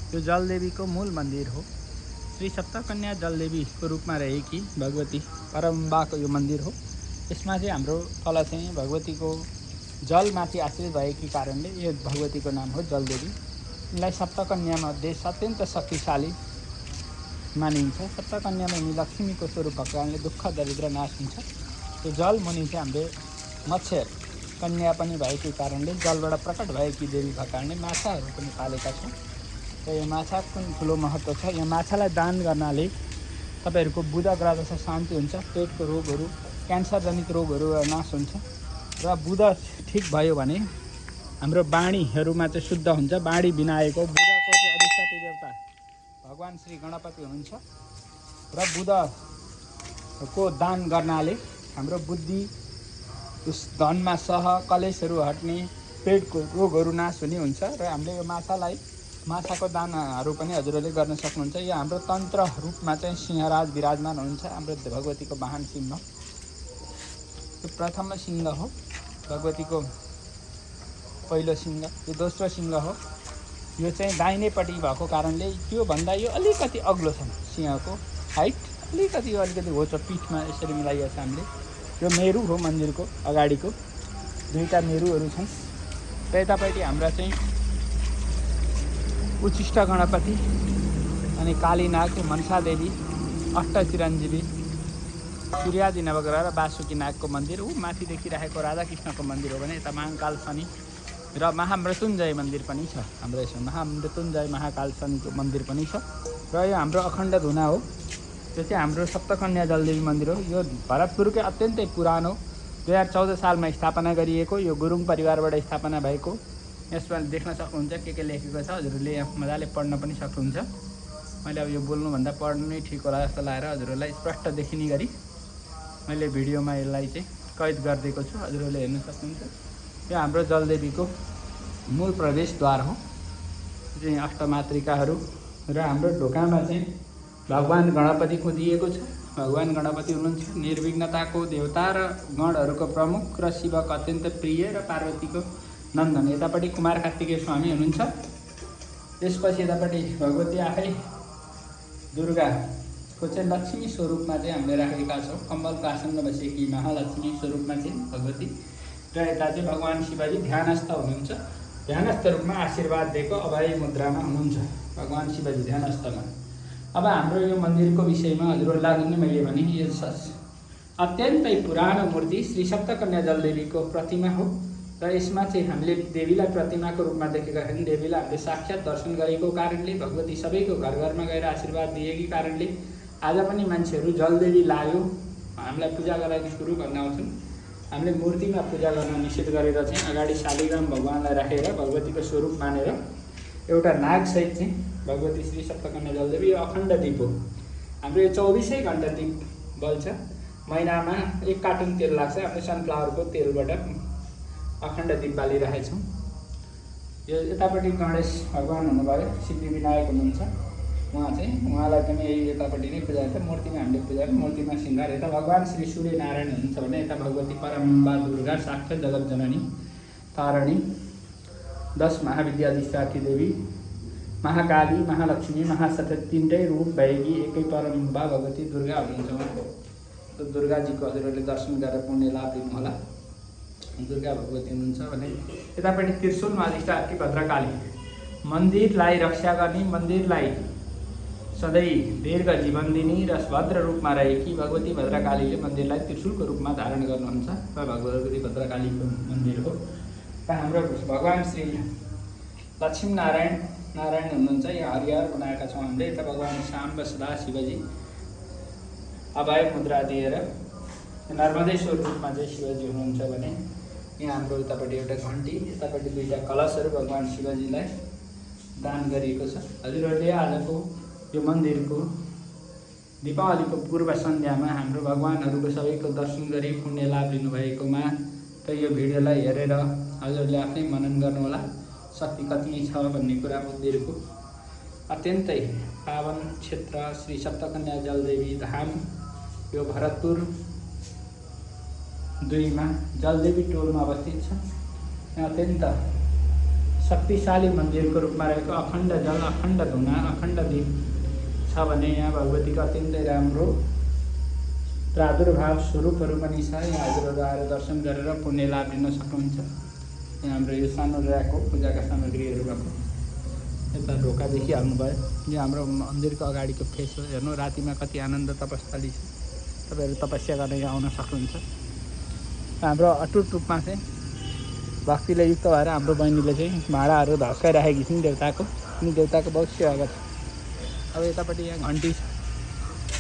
यो जलदेवीको मूल मन्दिर हो। श्री सप्तकन्या जलदेवीको रूपमा रहेकी भगवती परम्बाको यो मन्दिर हो। यसमा चाहिँ हाम्रो तल चाहिँ भगवतीको जलमाथि आश्रित भएकी कारणले यो भगवतीको नाम हो जलदेवी। यिनलाई सप्तकन्यामध्ये अत्यन्त शक्तिशाली मानिन्छ। सप्तकन्यामा यिनी लक्ष्मीको स्वरूप भएको कारणले दुःख दरिद्र नाश हुन्छ। यो जल मुनि चाहिँ हामीले मत्स्य कन्या पनि भएकी कारणले जलबाट प्रकट भएकी देवी भएको कारणले माछाहरू पनि पालेका छौँ। र यो माछाको पनि ठुलो महत्त्व छ। यो माछालाई दान गर्नाले तपाईँहरूको बुध ग्रह जस्तो शान्ति हुन्छ, पेटको रोगहरू, क्यान्सरजनित रोगहरू नाश हुन्छ। र बुध ठिक भयो भने हाम्रो बाणीहरूमा चाहिँ शुद्ध हुन्छ। बाणी बिनाएको बुधको चाहिँ अधिष्ठात्री देवता भगवान् श्री गणपति हुनुहुन्छ। र बुधको दान गर्नाले हाम्रो बुद्धि, उस धनमा सह कलेशहरू हट्ने, पेटको रोगहरू नाश हुने हुन्छ। र हामीले यो माछाको दानहरू पनि हजुरहरूले गर्न सक्नुहुन्छ। यो हाम्रो तन्त्र रूपमा चाहिँ सिंहराज विराजमान हुनुहुन्छ। हाम्रो भगवतीको वाहन सिंह, यो प्रथम सिंह हो भगवतीको, पहिलो सिंह। यो दोस्रो सिंह हो। यो चाहिँ दाहिनेपट्टि भएको कारणले त्योभन्दा यो अलिकति अग्लो छ। सिंहको हाइट अलिकति होछ, पिठमा यसरी मिलाइएको छ हामीले। यो मेरु हो मन्दिरको अगाडिको, दुईवटा मेरुहरू छन्। र यतापट्टि हाम्रा चाहिँ उचिष्ट गणपति अनि कालीनाग, मनसा देवी, अष्टचिरञ्जीवी, सूर्यादि नवग्रह र वासुकी नागको मन्दिर। माथि देखिरहेको राधाकृष्णको मन्दिर हो भने यता महाकाल शनि र महामृत्युञ्जय मन्दिर पनि छ। हाम्रो यसमा महामृत्युञ्जय महाकाल शनिको मन्दिर पनि छ। र यो हाम्रो अखण्ड धुना हो। यो चाहिँ हाम्रो सप्तकन्या जलदेवी मन्दिर हो। यो भरतपुरकै अत्यन्तै पुरानो 2014 सालमा स्थापना गरिएको, यो गुरुङ परिवारबाट स्थापना भएको। यसमा देख्न सक्नुहुन्छ के लेखेको छ। हजुरहरूले यहाँ मजाले पढ्न पनि सक्नुहुन्छ। मैले अब यो बोल्नुभन्दा पढ्नु नै ठिक होला जस्तो लागेर हजुरहरूलाई स्पष्ट देखिने गरी मैले भिडियोमा यसलाई चाहिँ कैद गरिदिएको छु। हजुरहरूले हेर्न सक्नुहुन्छ। यो हाम्रो जलदेवीको मूल प्रवेशद्वार हो। यो चाहिँ अष्टमातृकाहरू र हाम्रो ढोकामा चाहिँ भगवान् गणपति खोदिएको छ। भगवान् गणपति हुनुहुन्छ निर्विघ्नताको देवता र गणहरूको प्रमुख र शिवको अत्यन्त प्रिय र पार्वतीको नन्दन। यतापट्टि कुमार कार्तिकेय स्वामी हुनुहुन्छ। त्यसपछि यतापट्टि भगवती आफै दुर्गाको चाहिँ लक्ष्मी स्वरूपमा चाहिँ हामीले राखेका छौँ। कम्बलको आसनमा बसेकी महालक्ष्मी स्वरूपमा चाहिँ भगवती। र यता चाहिँ भगवान् शिवजी ध्यानस्थ हुनुहुन्छ। ध्यानस्थ रूपमा आशीर्वाद दिएको अभय मुद्रामा हुनुहुन्छ भगवान् शिवजी ध्यानस्थमा। अब हाम्रो यो मन्दिरको विषयमा हजुरहरूलाई नै मैले भने यो अत्यन्तै पुरानो मूर्ति श्री सप्तकन्या जलदेवीको प्रतिमा हो। र यसमा चाहिँ हामीले देवीलाई प्रतिमाको रूपमा देखेका छौँ। देवीलाई हामीले साक्षात् दर्शन गरेको कारणले, भगवती सबैको घर घरमा गएर आशीर्वाद दिएकी कारणले आज पनि मान्छेहरू जलदेवी लाग्यो हामीलाई पूजा गर्न सुरु गर्न आउँछन्। हामीले मूर्तिमा पूजा गर्न निषेध गरेर चाहिँ अगाडि शालिग्राम भगवान्लाई राखेर भगवतीको स्वरूप मानेर एउटा नागसहित चाहिँ भगवती श्री सप्तकन्या जलदेवी अखण्ड दीप हो। हाम्रो यो 24 घण्टा दीप बल्छ। महिनामा 1 कार्टुन तेल लाग्छ। हामीले सनफ्लावरको तेलबाट अखण्ड दीप बालिरहेका छौँ। यो यतापट्टि गणेश भगवान् हुनुभयो, सिद्धिविनायक हुनुहुन्छ। उहाँलाई पनि यही यतापट्टि नै पूजा गर्छ। मूर्तिमा हामीले पूजा गर्छ, मूर्तिमा श्रृङ्गार। यता भगवान् श्री सूर्यनारायण हुनुहुन्छ भने यता भगवती परम्बा दुर्गा साक्षात् जगत जननी तारणी, 10 महाविद्याधिष्ठात्री देवी, महाकाली, महालक्ष्मी, महासरस्वती, 3टै रूप भएकी एकै परम्बा भगवती दुर्गा हुनुहुन्छ। दुर्गाजीको हजुरहरूले दर्शन गरेर पुण्य लाभ लिनुहोला। दुर्गा भगवती हुनुहुन्छ भने यतापट्टि त्रिशूलमा अधिष्ठात्री भद्रकाली, मन्दिरलाई रक्षा गर्ने, मन्दिरलाई सधैँ दीर्घ जीवन दिने र भद्र रूपमा रहेकी भगवती भद्रकालीले मन्दिरलाई त्रिशूलको रूपमा धारण गर्नुहुन्छ। र भगवती भद्रकालीको मन्दिर हो। र हाम्रो भगवान् श्री लक्ष्मीनारायण हुनुहुन्छ। यहाँ हरिहर बनाएका छौँ हामीले। यता भगवान् साम्ब सदा शिवजी अभय मुद्रा दिएर नर्मदेश्वर रूपमा चाहिँ शिवजी हुनुहुन्छ भने यहाँ हाम्रो यतापट्टि एउटा घन्टी, यतापट्टि 2टा कलशहरू भगवान् शिवजीलाई दान गरिएको छ। हजुरहरूले आजको यो मन्दिरको दीपावलीको पूर्व सन्ध्यामा हाम्रो भगवान्हरूको सबैको दर्शन गरी पुण्य लाभ लिनुभएकोमा र यो भिडियोलाई हेरेर हजुरहरूले आफै मनन गर्नुहोला शक्ति कति छ भन्ने कुरा। मन्दिरको अत्यन्तै पावन क्षेत्र श्री सप्तकन्या जलदेवी धाम यो भरतपुर 2 मा जलदेवी टोलमा अवस्थित छ। यहाँ अत्यन्त शक्तिशाली मन्दिरको रूपमा रहेको अखण्ड जल, अखण्ड धुना, अखण्ड दीप छ भने यहाँ भगवतीको अत्यन्तै राम्रो प्रादुर्भाव स्वरूपहरू पनि छ। यहाँ हजुरहरू आएर दर्शन गरेर पुण्य लाभ लिन सक्नुहुन्छ। यहाँ हाम्रो यो सानो ऱ्याकको पूजाका सामग्रीहरू भएको यता ढोका देखिहाल्नुभयो। यो हाम्रो मन्दिरको अगाडिको फेस हो। हेर्नु रातिमा कति आनन्द तपस्थली छ। तपाईँहरू तपस्या गर्न यहाँ आउन सक्नुहुन्छ। हाम्रो अटुट रूपमा चाहिँ भक्तिले युक्त भएर हाम्रो बहिनीले चाहिँ भाँडाहरू धस्काइराखेकी छिन् देवताको, अनि देवताको बहुत सेवा गर्छ। अब यतापट्टि यहाँ घन्टी छ,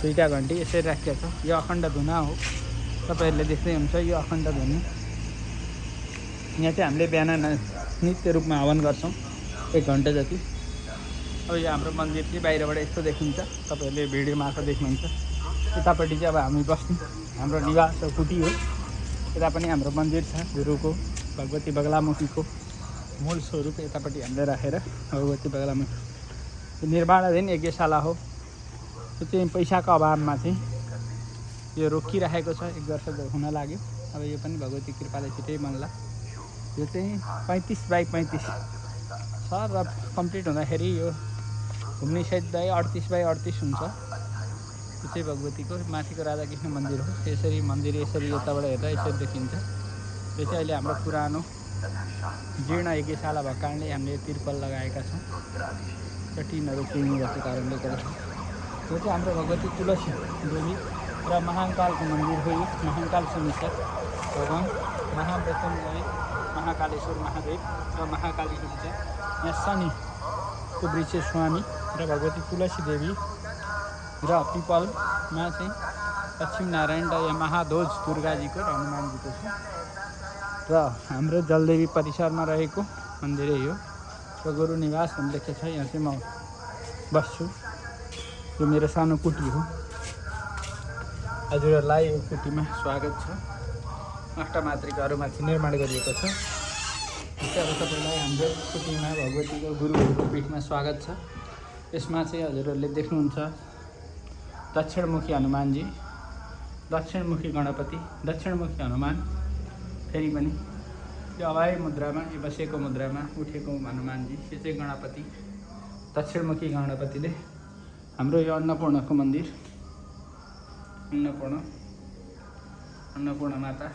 2टा घन्टी यसरी राखिएको छ। यो अखण्ड धुना हो, तपाईँहरूले देख्दै हुन्छ। यो अखण्ड धुनी यहाँ चाहिँ हामीले बिहान नित्य रूपमा हवन गर्छौँ 1 घन्टा जति। अब यो हाम्रो मन्दिर चाहिँ बाहिरबाट यस्तो देखिन्छ, तपाईँहरूले भिडियोमा आएको देख्नुहुन्छ। यतापट्टि चाहिँ अब हामी बस्ने हाम्रो निवास कुटी हो। यता पनि हाम्रो मन्दिर छ, गुरुको भगवती बगलामुखीको मूल स्वरूप यतापट्टि हामीले राखेर भगवती बगलामुखी निर्माणाधीन यज्ञशाला हो। त्यो चाहिँ पैसाको अभावमा चाहिँ यो रोकिराखेको छ, 1 वर्ष हुन लाग्यो। अब यो पनि भगवती कृपाले छिटै बन्ला। यो चाहिँ 35 बाई 35 छ र कम्प्लिट हुँदाखेरि यो घुम्ने सहित 38 बाई 38 हुन्छ। यो चाहिँ भगवतीको माथिको राधाकृष्ण मन्दिर हो। यसरी मन्दिर यसरी यताबाट हेर्दा यसरी देखिन्छ। यो चाहिँ अहिले हाम्रो पुरानो जीर्ण यज्ञशाला भएको कारणले हामीले तिर्पल लगाएका छौँ र टिनहरू किन्ने भएको कारणले गर्दा। यो चाहिँ हाम्रो भगवती तुलसी देवी र महाकालको मन्दिर हो। यो महाकाल समीश्वर भगवान् महामृत्युञ्जय महाकालेश्वर महादेव र महाकाली हुनुहुन्छ। यहाँ शनिको वृक्ष स्वामी र भगवती तुलसी देवी र पिपलमा चाहिँ लक्ष्मीनारायण र यहाँ महाध्वज दुर्गाजीको र हनुमानजीको छ। र हाम्रो जलदेवी परिसरमा रहेको मन्दिरै हो र गुरु निवास भन्ने लेखेको छ। यहाँ चाहिँ म बस्छु। यो मेरो सानो कुटी हो। हजुरहरूलाई यो कुटीमा स्वागत छ। अष्टमातृकाहरूमाथि निर्माण गरिएको छ। अब तपाईँलाई हाम्रो कुटीमा भगवतीको गुरुहरूको पीठमा स्वागत छ। यसमा चाहिँ हजुरहरूले देख्नुहुन्छ दक्षिणमुखी हनुमानजी, दक्षिणमुखी गणपति, दक्षिणमुखी हनुमान, फेरि पनि यो अभय मुद्रामा, यो बसेको मुद्रामा उठेको हनुमानजी, यो चाहिँ गणपति, दक्षिणमुखी गणपतिले हाम्रो यो अन्नपूर्णको मन्दिर, अन्नपूर्ण माता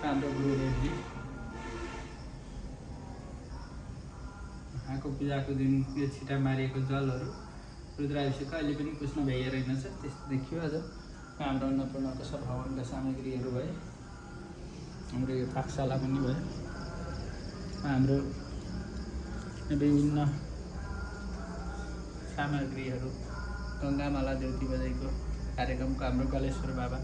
हाम्रो गुरुदेवजी उहाँको पूजाको दिन यो छिटा मारिएको जलहरू रुद्राभिषेक अहिले पनि पुस्न भइए रहेनछ, त्यस्तो देखियो। आज हाम्रो अन्नपूर्णको सब हवनका सामग्रीहरू भए। हाम्रो यो पाकशाला पनि भयो। हाम्रो विभिन्न सामग्रीहरू गङ्गामाला देउती बजाइको कार्यक्रमको हाम्रो कलेश्वर बाबा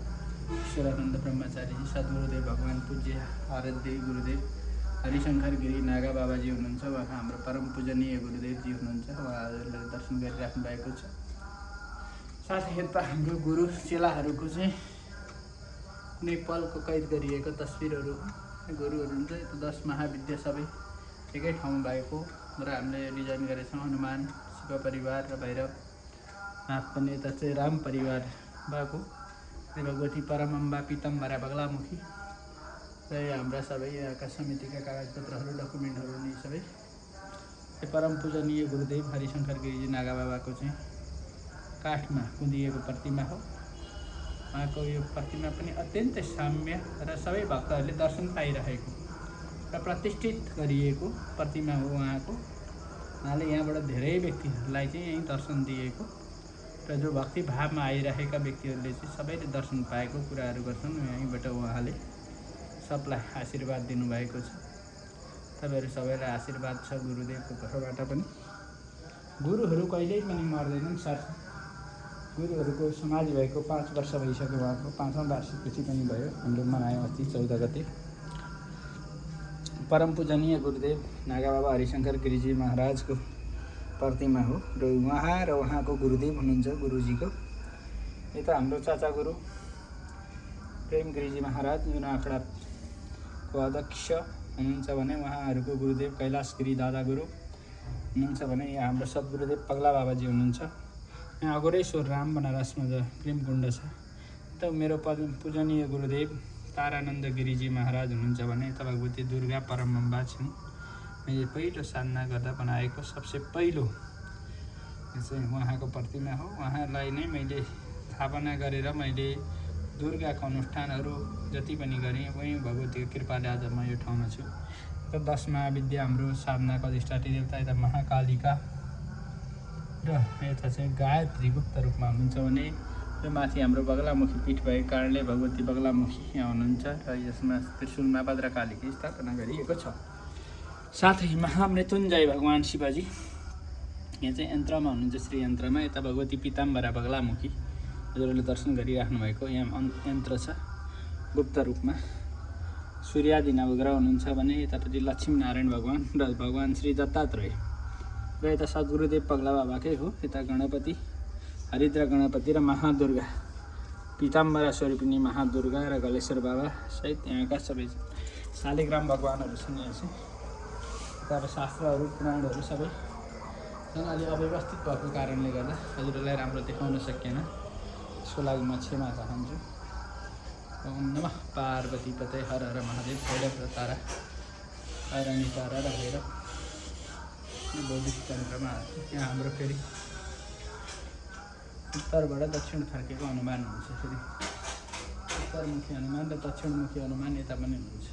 ईश्वरानन्द ब्रह्मचारीजी, सद्गुरुदेव भगवान् पूज्य आराध्य गुरुदेव हरिशङ्कर गिरी नागा बाबाजी हुनुहुन्छ। उहाँ हाम्रो परम पूजनीय गुरुदेवजी हुनुहुन्छ। उहाँहरूले दर्शन गरिराख्नु भएको छ। साथै यता हाम्रो गुरु चेलाहरूको चाहिँ कुनै पलको कैद गरिएको तस्बिरहरू गुरुहरू हुन्छ। यता 10 महाविद्या सबै एकै ठाउँमा भएको र हामीले डिजाइन गरेछौँ। हनुमान, शिव परिवार र भैरव नाथ पनि यता चाहिँ राम परिवार भएको, भगवती परमम्बा पितम्बरा बगलामुखी र हाम्रा सबै यहाँका समितिका कागजपत्रहरू डकुमेन्टहरू नि सबै परम पूजनीय गुरुदेव हरिशङ्कर गिरिजी नागा बाबाको चाहिँ काठमा कुँदिएको प्रतिमा हो। उहाँको यो प्रतिमा पनि अत्यन्तै साम्य र सबै भक्तहरूले दर्शन पाइरहेको र प्रतिष्ठित गरिएको प्रतिमा हो उहाँको। उहाँले यहाँबाट धेरै व्यक्तिहरूलाई चाहिँ यहीँ दर्शन दिएको र जो भक्ति भावमा आइरहेका व्यक्तिहरूले चाहिँ सबैले दर्शन पाएको कुराहरू गर्छन्। यहीँबाट उहाँले सबलाई आशीर्वाद दिनुभएको छ। तपाईँहरू सबैलाई आशीर्वाद छ गुरुदेवको तर्फबाट पनि। गुरुहरू कहिल्यै पनि मर्दैनन् सर। गुरुहरूको समाधि भएको 5 वर्ष भइसक्यो। उहाँको 5औं वार्षिकोची पनि भयो, हामीले मनायौँ अस्ति 14 गते। परम पूजनीय गुरुदेव नागा बाबा हरिशङ्कर गिरिजी महाराजको प्रतिमा हो र उहाँ र उहाँको गुरुदेव हुनुहुन्छ गुरुजीको। यता हाम्रो चाचा गुरु प्रेम गिरिजी महाराज जुन आँकडाको अध्यक्ष हुनुहुन्छ भने उहाँहरूको गुरुदेव कैलाश गिरी दादा गुरु हुनुहुन्छ भने यहाँ हाम्रो सद्गुरुदेव पगला बाबाजी हुनुहुन्छ। यहाँ अगोरेश्वर राम बनारसमा प्रेम कुण्ड छ। त मेरो पूजनीय गुरुदेव तारानन्द गिरिजी महाराज हुनुहुन्छ भने यता भगवती दुर्गा परमम्बा छिन् मैले पहिलो साधना गर्दा बनाएको सबसे पहिलो यो चाहिँ उहाँको प्रतिमा हो। उहाँलाई नै मैले स्थापना गरेर मैले दुर्गाको अनुष्ठानहरू जति पनि गरेँ, उही भगवतीको कृपाले आज म यो ठाउँमा छु। र 10 महाविद्या हाम्रो साधनाको अधिष्ठात्री देवता यता महाकालिका र यता चाहिँ गायत्री गुप्त रूपमा हुनुहुन्छ भने यो माथि हाम्रो बगलामुखी पीठ भएको कारणले भगवती बगलामुखी यहाँ हुनुहुन्छ र यसमा त्रिशूलमा भद्रकालीको स्थापना गरिएको छ। साथै महामृत्युञ्जय भगवान् शिवजी यहाँ चाहिँ यन्त्रमा हुनुहुन्छ, श्री यन्त्रमा। यता भगवती पीताम्बरा बगलामुखी हजुरहरूले दर्शन गरिराख्नु भएको यहाँ यन्त्र छ गुप्त रूपमा। सूर्यादि नवग्रह हुनुहुन्छ भने यतापट्टि लक्ष्मीनारायण भगवान् र भगवान् श्री दत्तात्रेय र यता सद्गुरुदेव पगला बाबाकै हो। यता गणपति हरिद्र गणपति र महादुर्गा पीताम्बरा स्वरूपिणी महादुर्गा र गलेश्वर बाबा सहित यहाँका सबै शालिग्राम भगवान्हरू छन्। यहाँ चाहिँ यता अब शास्त्रहरू पुराणहरू सबै अलि अव्यवस्थित भएको कारणले गर्दा हजुरहरूलाई राम्रो देखाउन सकिएन, त्यसको लागि म क्षमा चाहन्छु। ओम नमः पार्वती पते हर हर महादेव भैरव र तारा आइरणी तारा र भैरव बौद्धिक तन्त्रमा यहाँ हाम्रो फेरि उत्तरबाट दक्षिण फर्केको अनुमान हुन्छ। फेरि उत्तरमुखी हनुमान र दक्षिणमुखी हनुमान यता पनि हुन्छ।